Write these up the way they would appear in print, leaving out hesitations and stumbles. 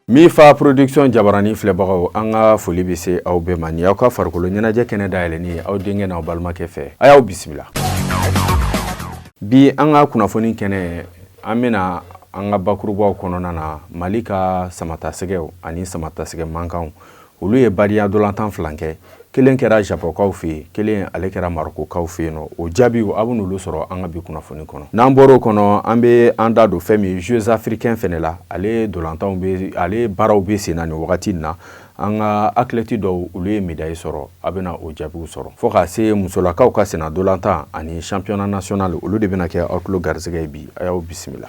Mifa Production jabarani filɛbagaw, an ka foli bɛ se aw bɛɛ ma. Ni aw ka farikolo ɲɛnajɛ kɛnɛ dayɛlɛnni ye aw denkɛ n'aw balimakɛ fɛ, a y'aw bisimila. Bi an ka kunnafoni kɛnɛ, an bɛna an ka bakurubaw kɔnɔna na, Mali ka samatasɛgɛw ani samatasɛgɛ mankanw, olu ye badenya dolantan fila kɛ. Kelen kɛra Japɔnkaw fɛ yen, kelen ale kɛra Marɔkukaw fɛ yen nɔ. O jaabiw, aw bɛn'olu sɔrɔ an ka bi kunnafoni kɔnɔ. N'an bɔr'o kɔnɔ, an bɛ an da don fɛn min Jeux africains fɛnɛ la. Ale dolantanw bɛ, ale baaraw bɛ sen na nin wagati in na. An ka athlète dɔw, olu ye médaille sɔrɔ, a bɛna o jaabiw sɔrɔ. Fo ka se musolakaw ka senna dolantan ani championnat national, olu de bɛna kɛ aw tulo garisɛgɛ ye bi. A y'aw bisimila.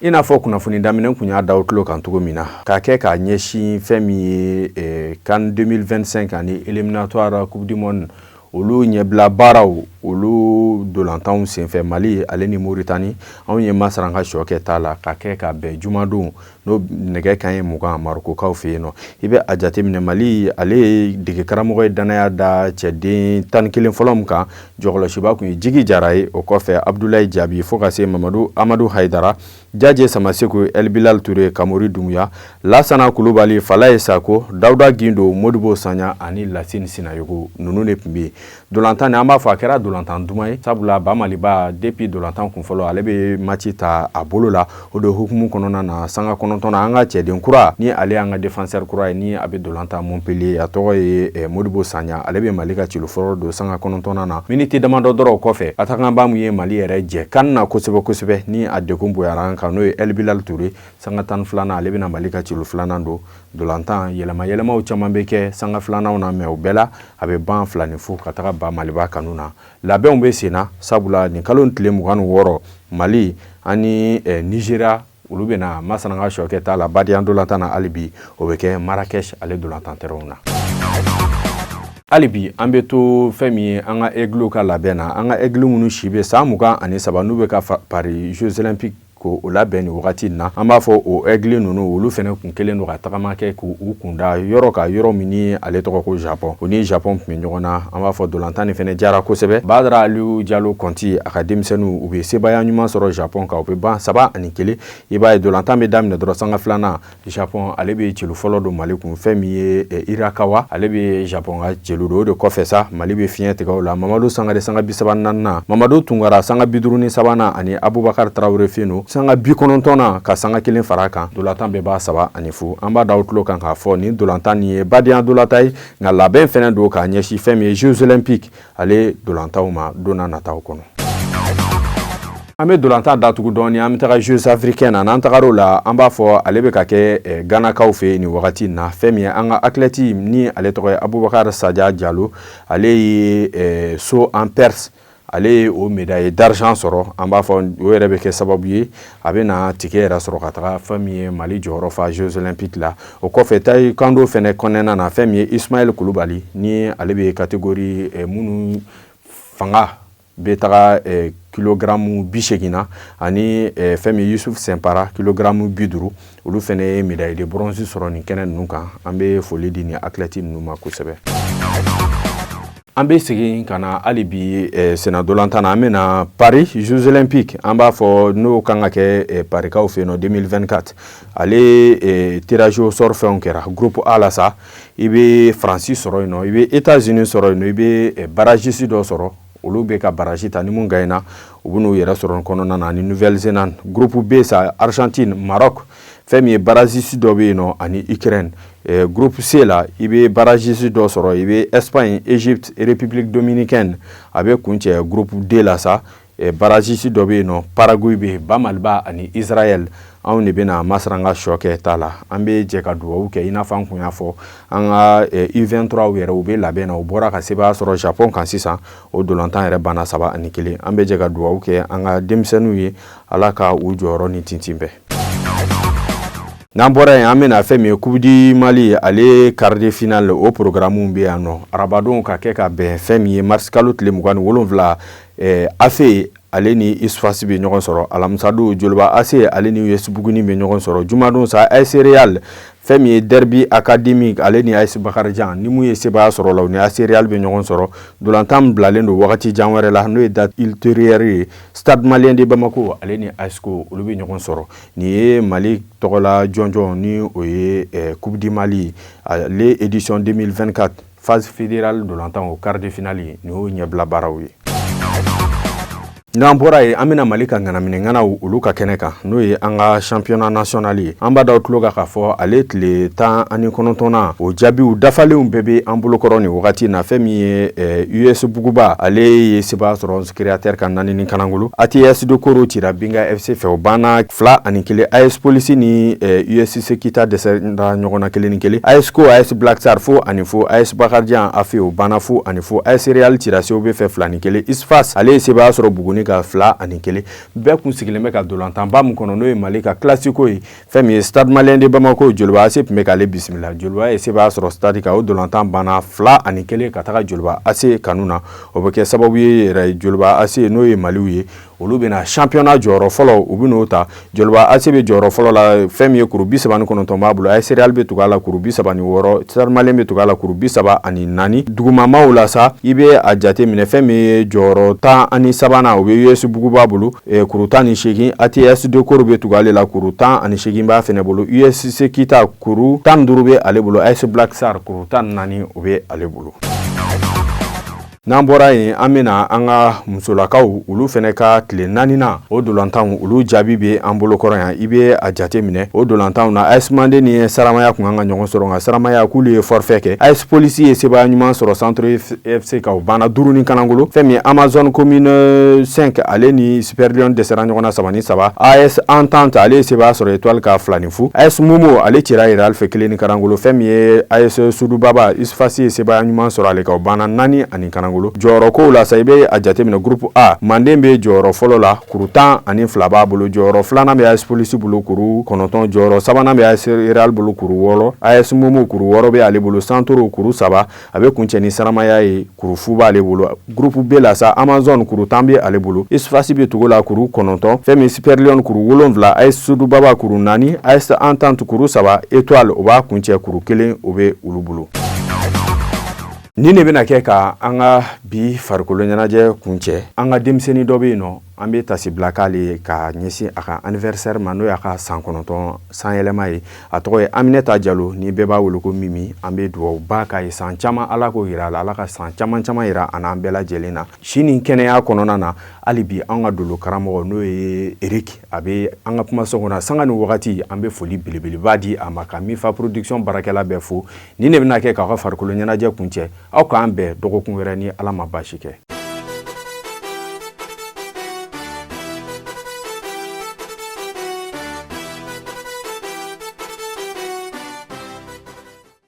I n'a fɔ kunnafoni daminɛ kun y'a da aw tulo kan cogo min na, k'a kɛ k'a ɲɛsin fɛn min ye CAN 2025 ani éliminatoire Coupe du monde, olu ɲɛbila baaraw, olu dolantanw senfɛ, Mali ale ni Moritani, anw ye masaran ka sɔ kɛ t'a la, ka kɛ ka bɛn jumadon n'o nɛgɛ kanɲɛ 20 Marokokaw fɛ yen nɔ. I bɛ a jateminɛ, Mali ale ye dege karamɔgɔ ye danaya da cɛden 11 fɔlɔ min kan, jɔkɔlɔsiba kun ye Jigi Jara ye, o kɔfɛ Abudulayi Jabi, fo ka se Mamadu Amadu Hayidara, Jaje Samaseku, Elbilal Ture, Kamori Dumuya, Lasana Kulubali, Falaye Sako, Dawuda Gindo, Modibo Sanya ani Lasine Sinayogo. Ninnu de tun bɛ yen. Dolantan nin, an b'a fɔ a kɛra dolantan duman ye, sabula ba Maliba, depuis dolantan kun fɔlɔ, ale bɛ match ta a bolo la. O de hukumu kɔnɔna na, sanga 9 na, an ka cɛden kura ni ale y'an ka défenseur kura ye, ni a bɛ dolantan Montpellier, a tɔgɔ ye Modibo Sanya, ale bɛ Mali ka celu fɔlɔ don sanga 9 na. Miniti damadɔ dɔrɔn kɔfɛ, attaquant mun ye Mali yɛrɛ jɛ kan na kosɛbɛ kosɛbɛ, ni a degun bonyara an kan, n'o ye El Bilal Toure, sanga 12nan, ale bɛna Mali ka celu filanan don. Dolantan yɛlɛma yɛlɛmaw caman bɛ kɛ sanga filananw na, mɛ o bɛɛ la a bɛ ban 2-0 ka taga ba Maliba kanu na. Labɛnw bɛ sen na, sabula nin kalo tile 26, Mali ani Nizeriya, olu bɛna masaran ka sɔ kɛ t'a la badenya dolantan na. Hali bi o bɛ kɛ Marrakech ale dolantan terrain na. Hali bi an bɛ to fɛn min ye an ka aigle ka labɛn na. An ka aigle minnu si bɛ san 23, n'u bɛ ka Paris Jeux olympiques ko o labɛn nin wagati in na, an b'a fɔ o aigle ninnu, olu fana kun kelen don ka tagama kɛ k'u kunda yɔrɔ ka yɔrɔ min ni ale tɔgɔ ko Japon. O ni Japon tun bɛ ɲɔgɔn na. An b'a fɔ dolantan nin fana jara kosɛbɛ. Badara Aliyu Jalo Kɔnti a ka denmisɛnninw, u bɛ sebaaya ɲuman sɔrɔ Japon kan, u bɛ ban 3-1. I b'a ye, dolantan bɛ daminɛ dɔrɔn, sanga filanan, Japon ale bɛ celu fɔlɔ don Mali kun. Fɛn min ye Irakawa, ale bɛ Japon ka celu don. O de kɔfɛ sa, Mali bɛ fiɲɛ tigɛ o la. Mamadu Sangare sanga 34nan, Mamadu Tunkara sanga 53nan, ani Abubakar Tarawele Fino sanga 90nan, ka sanga kelen fara kan, dolantan bɛɛ b'a 3-0. An b'a da aw tulo kan k'a fɔ nin dolantan nin ye badenya dolantan ye, nka labɛn fɛnɛ don k'a ɲɛsin fɛn min ye Jeux olympiques ale dolantanw ma don n'a nataw kɔnɔ. An bɛ dolantan datugu dɔɔni, an bɛ taga Jeux africains na. N'an tagar'o la, an b'a fɔ ale bɛ ka kɛ Ganakaw fɛ yen nin wagati in na. Fɛn min ye an ka athlète ni ale tɔgɔ ye Abubakar Sadia Jalo, ale ye saut en perche, ale ye o médaille d'argent sɔrɔ. An b'a fɔ o yɛrɛ bɛ kɛ sababu ye a bɛ na ticket yɛrɛ sɔrɔ ka taga fɛn min ye Mali jɔyɔrɔ fa Jeux olympiques la. O kɔfɛ, taekwondo fɛnɛ kɔnɔna na, fɛn min ye Ismaël Kulubali, ni ale bɛ catégorie minnu fanga bɛ taga kilogaramu 80 na, ani fɛn min Yusuf Sɛnpara, kilogaramu 50, olu fɛnɛ ye médaille de bronze sɔrɔ nin kɛnɛ ninnu kan. An bɛ foli di nin athlète ninnu ma kosɛbɛ. An bɛ segin ka na hali bi senna dolantan na. An bɛ na Paris Jeux olympiques, an b'a fɔ n'o kan ka kɛ Parikaw fɛ yen nɔ 2024, ale tirage au sort fɛnw kɛra. Groupe A la sa, i bɛ Faransi sɔrɔ yen nɔ, i bɛ États-Unis sɔrɔ yen nɔ, i bɛ barragiste dɔ sɔrɔ, olu bɛ ka barrage ta, ni mun gagnera, u bɛ n'u yɛrɛ sɔrɔ kɔnɔna na, ani Nouvelle-Zélande. Groupe B sa, Argentine, Maroc, fɛn min ye barragiste dɔ bɛ yen nɔ, ani Ukraine. Groupe C la, i bɛ barragiste dɔ sɔrɔ, i bɛ Espagne, Égypte, République dominicaine. A bɛ kuncɛ groupe D la sa, barragiste dɔ bɛ yen nɔ, Paraguay bɛ yen, ba Maliba ani Israël. Anw de bɛna masaran ka sɔ kɛ ta la. An bɛ jɛ ka dugawu kɛ. I n'a fɔ an kun y'a fɔ, an ka U23 yɛrɛ, u bɛ labɛn na, u bɔra ka sebaaya sɔrɔ Japon kan sisan, o dolantan yɛrɛ banna 3-1. An bɛ jɛ ka dugawu kɛ an ka denmisɛnninw ye, Ala ka u jɔyɔrɔ ni tintin bɛɛ. N'an bɔra yen, an bɛna fɛn min ye Coupe du Mali ale quart de finale, o programme bɛ yan nɔ arabadon, ka kɛ ka bɛn fɛn min ye mars kalo tile 27, AFE ale ni USFAS bɛ ɲɔgɔn sɔrɔ. Alamisadon, Joliba AC ale ni US Buguni bɛ ɲɔgɔn sɔrɔ. Jumadon sa, AS Real, fɛn min ye Fɛn min ye derby académique ale ni AS Bakarijan, ni mun ye sebaaya sɔrɔ la, u ni AS Real bɛ ɲɔgɔn sɔrɔ. Dolantan bilalen don wagati jan wɛrɛ la, n'o ye date ultérieure ye. Stade Malien de Bamako ale ni ASCO, olu bɛ ɲɔgɔn sɔrɔ. Nin ye Mali tɔgɔla jɔnjɔn, ni o ye Coupe du Mali ale édition 2024 phase fédérale dolantan, o quart de finale, nin y'o ɲɛbila baaraw ye. N'an bɔra yen, an bɛna Mali ka ŋanaminɛŋanaw olu ka kɛnɛ kan, n'o ye an ka championnat national ye. An b'a da tulo kan k'a fɔ ale tile 19nan, o jaabiw dafalenw bɛɛ bɛ an bolokɔrɔ nin wagati na. Fɛn min ye US Buguba, ale ye sebaaya sɔrɔ Créateur kan 4 ni kanangolo. ATS de Koro cira Binga FC fɛ, o banna 2-1. AS Police ni USC Kita dɛsɛra ɲɔgɔn na 1-1. ASCO AS Black Star 0-0. AS Bakarijan AFE, o banna 0-0. AS Real cira COB fɛ 2-1. ISFAS, ale ye sebaaya sɔrɔ Buguni ka 2-1. Bɛɛ kun sigilen bɛ ka dolantanba min kɔnɔ, n'o ye Mali ka classico ye, fɛn min ye Stade Malien de Bamako, Joliba AC tun bɛ k'ale bisimila. Joliba ye sebaaya sɔrɔ stade kan, o dolantan banna 2-1 ka taga Joliba AC kanu na. O bɛ kɛ sababu ye yɛrɛ, Joliba AC, n'o ye Maliw ye, olu bɛna championnat jɔyɔrɔ fɔlɔ, u bɛ n'o ta. Joliba AC bɛ jɔyɔrɔ fɔlɔ la, fɛn min ye kuru 39 b'a bolo. AS Real bɛ tugu a la kuru 36, Stade Malien bɛ tugu a la kuru 34. Dugumamaw la sa, i bɛ a jate minɛ, fɛn min ye jɔyɔrɔ 13nan, o bɛ US Buguba bolo, kuru 18. ATS de Koro bɛ tugu ale la, kuru 18 b'a fɛnɛ bolo. USC Kita, kuru 15 bɛ ale bolo. AS Black Star, kuru 14, o bɛ ale bolo. N'an bɔra yen, an bɛna an ka musolakaw olu fana ka tile naaninan, o dolantanw olu jaabi bɛ an bolokɔrɔ yan. I bɛ a jate minɛ, o dolantanw na, AS Mande ni Saramaya kun kan ka ɲɔgɔn sɔrɔ, nka Saramaya k'olu ye forfait kɛ. AS Police ye sebaaya ɲuman sɔrɔ Centre FC kan, o banna 5 ni kanangolo. Fɛn min ye Amazon Commune 5, ale ni Super Lion dɛsɛra ɲɔgɔn na 3-3. AS Entente, ale ye sebaaya sɔrɔ Étoile ka 2-0. AS Momo, ale cira Real fɛ 1 ni kanangolo. Fɛn min ye AS Sudubaba, USFAS ye sebaaya ɲuman sɔrɔ ale kan, o banna 4 ani kanangolo. Jɔyɔrɔ kow la sa, i bɛ a jateminɛ, groupe A, Manden bɛ jɔyɔrɔ fɔlɔ la, kuru 12 b'a bolo. Jɔyɔrɔ filanan bɛ AS Police bolo, kuru 9. Jɔyɔrɔ sabanan bɛ AS Real bolo, kuru 6. AS Momo, kuru 6 bɛ ale bolo. Santoro, kuru 3. A bɛ kuncɛ ni Saramaya ye, kuru 0 b'ale bolo. Groupe B la sa, Amazon, kuru 10 bɛ ale bolo. USFAS bɛ tugu la, kuru 9. Fɛn min Super Lion, kuru 7. AS Sudubaba, kuru 4. AS Entente, kuru 3. Étoile, o b'a kuncɛ, kuru 1, o bɛ olu bolo. Nin de bɛna kɛ ka an ka bi farikolo ɲɛnajɛ kuncɛ. An ka denmisɛnnin dɔ bɛ yen nɔ, an bɛ tasibila k'ale ye ka ɲɛsin a ka anniversaire ma, n'o y'a ka san 9 san yɛlɛma ye. A tɔgɔ ye Aminata Jalo, ni bɛɛ b'a wele ko Mimi. An bɛ dugawu k'a ye, san caman Ala k'o yira a la, Ala ka san caman caman yira a n'an bɛɛ lajɛlen na si ni kɛnɛya kɔnɔna na. Hali bi, an ka dolo karamɔgɔ, n'o ye Eric, a bɛ an ka kumaso kɔnɔ sanga ni wagati, an bɛ foli belebeleba di a ma, ka Mifa Production baarakɛla bɛɛ fo. Nin de bɛna kɛ k'aw ka farikolo ɲɛnajɛ kuncɛ. Aw k'an bɛn dɔgɔkun wɛrɛ ni Ala ma baasi kɛ.